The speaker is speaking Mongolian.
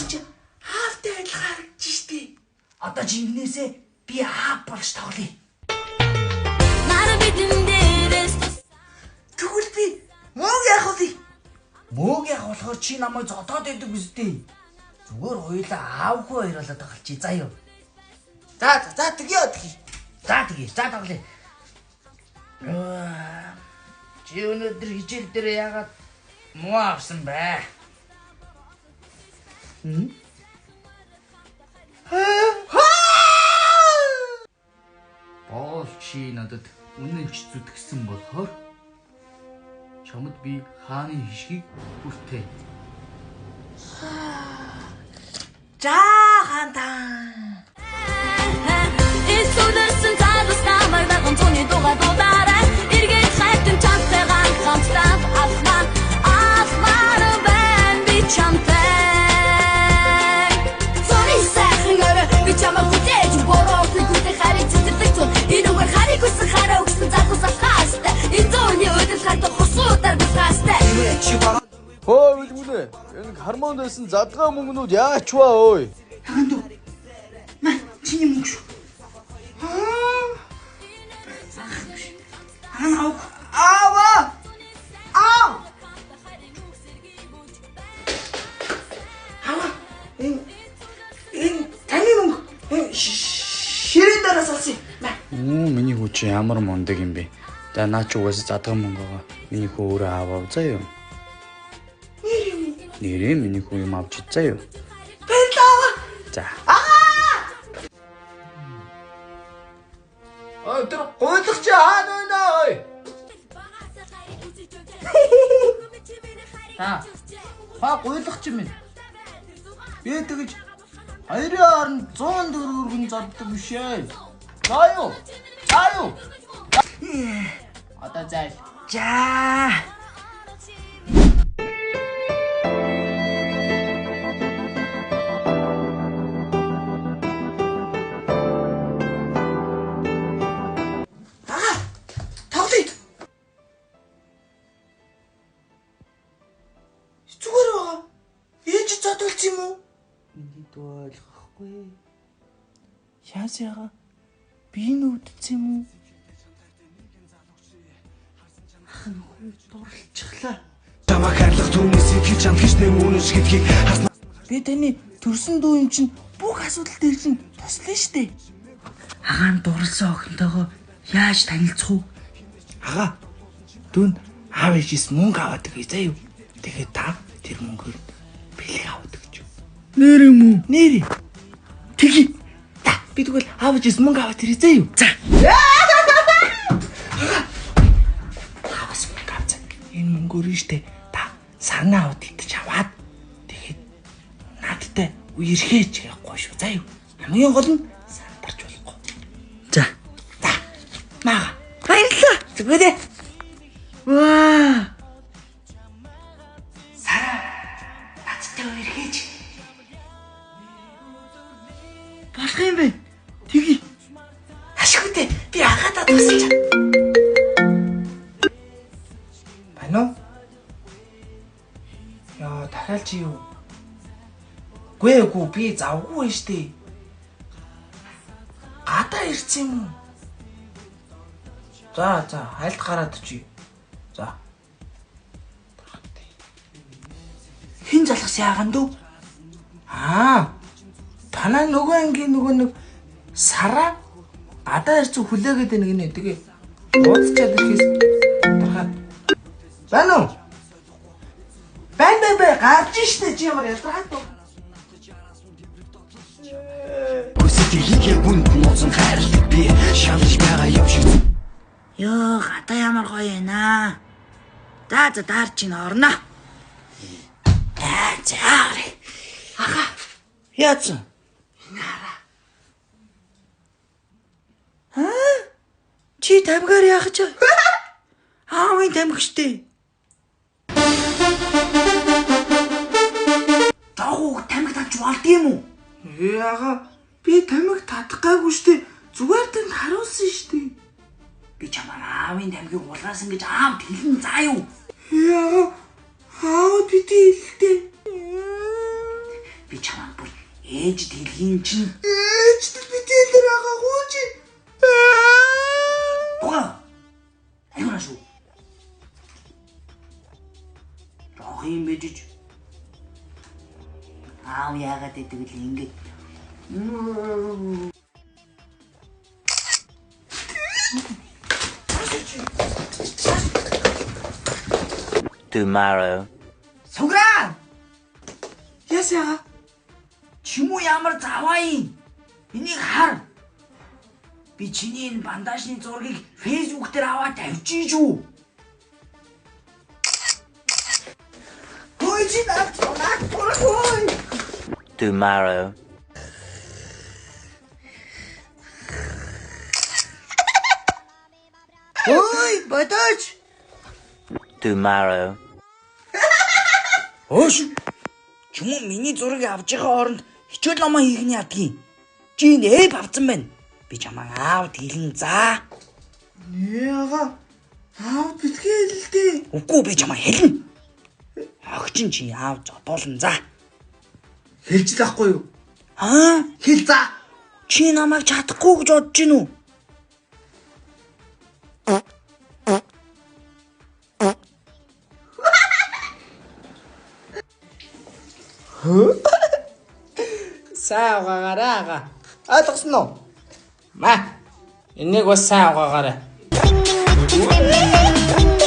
Тэгсэн чи аавтай адилхан харагдаж штэ. Одоо жинхнээсээ би аав болж тоглоё. Тэгвэл би мөөг яах вэ? Мөөг яах болохоор чи намайг зодоод байдаг үстэй. Зүгээр хоёулаа аавгүй хоёрлоо тоглолчий заа юу. За за тэгье тэгье. За тэгье. За тоглоё. Чи өнөөдөр хичээл дээр яагаад муу авсан бэ? Боол чи надад үнэнч зүтгэсэн болохоор чамд би хааны хишгийг хүртээ. За хаантаа. Хөө билгүнэ. Энэ хармонд байсан задгаа мөнгнүүд яач вэ ой? Хаан дүү. Мә чиний мөнгө шүү. Хаан ав. Аава. Аав. Аава. Энэ таны мөнгө. Энэ ширээн дараас олсон. Мә. Миний хүү чи ямар мундаг юм бэ? За наа чи угаасаа задгаа мөнгө байгаа. Миний хүү өөрөө аваа заа юу? Нэрээ миний хүү юм авч заа юу? Баярлалаа. За. Ой тэр гуйлах чи хаана байна ой? Та. Ха гуйлах чи минь. Би тэгж хоёрын хооронд 100 төгрөг өргөн зоддог биш ээ. За юу? За юу? Одоо зайл. За. Зүгээр байгаа. Ээж зодолц юм уу? Миний дүү ойлгохгүй. Яас яга? Би нүдсэн юм уу? Ах нөхөр дурлцглаа. Чамайг хайрлах түүнээс итгэж чамд гэж үнэн шигдгийг харсан. Би таны төрсөн дүү юм чинь бүх асуудал дээр чинь туслана штэ. Агаа нь дурлсан охинтойгоо яаж танилцах вэ? Агаа дүүн аав ээжээс мөнгө аваад өгье заа юу? Тэгээд та тэр мөнгөөр бэлэг аваад өгч. Нэр юм уу? Нэр. Тэгье. За би тэгвэл аав ээжээс мөнгө аваад ирээ заа юу? За. Ааваас мөнгө авцаа. Энэ мөнгөөр штэ та сарнаа аваад идэж аваад тэгэхэд надтай үерхээч явахгүй шүү заа юу? Хамгийн гол нь сандарч болохгүй. За. За. Мага. Баярлалаа. Зүгээрээ. Ваа. Сара надтай үерхээч. Болох юм бэ? Тэгье. Ашгүй дээ. Би агаадаа тусалж. Байна уу? Яа, дахиад чи юу? Гүй би завгүй байна штэ. Гадаа ирсэн юм уу? За, альд гараад очие. За. Хин залгас яахан дүү? Аа. Танаа нөгөө ангийн нөгөө нэг сараа гадаа ирсэн хүлээгээд байна гинэ. Тэгээ уулзчаад ирэхээс дарахад. Байна уу? Байн гарч штэ чи ямар ялгархаад вэ? Хүсэлтийг хүнд нууцсан хайрлаг би шалж байгаа юм шиг. Йоо, гадаа ямар гоё юм аа. За даар чинь орно. За орё. Аха. Яатсан? Аа? Чи тамгаар яах гэж? Аавын тамхи штэ. Жоох тамхи татч болд юм уу? Яага би тамхи татах гайгүй штэ. Зүгээр танд харуулсан штэ. Би чамаар аавын тамхиг улгаасан гэж аавд хэлнэ заа юу? Яага аавд бити хэлтэй. Би чамайг бүр ээжд хэлхийн чинь. Ээжд би тэлэр агаа хөөж. Дугаа. Аюураа шүү. Жоох юм бэжиж. Аав яагаад гэдэг л ингэ. Tomorrow. Суграа! Яс яга? Чимүү ямар заваа юм? Энийг хар. Би чиний энэ бандажны зургийг Facebook дээр аваад тавьчих шүү. Хөөж наад наад хөөе. Tomorrow. Хөөе бодооч. Tomorrow. Өөш. Чимүү миний зургийг авч байгаа хооронд хичээл номоо хийх нь ядгийн. Чи энэ эп авцсан байна. Би чамайг аавд хэлэн заа. Нэ ага. Аав битгий хэлдэ. Үгүй би чамайг хэлнэ. Огчин чи аав зодуулан за. Хэлж л ахгүй юу? Аа? Хэл за. Чи намайг чадахгүй гэж бодож гин үү? Сайн угаагаарай ага. Ойлгосон уу? Маа. Энийг бас сайн угаагаарай. Ding ding ding ding ding ding.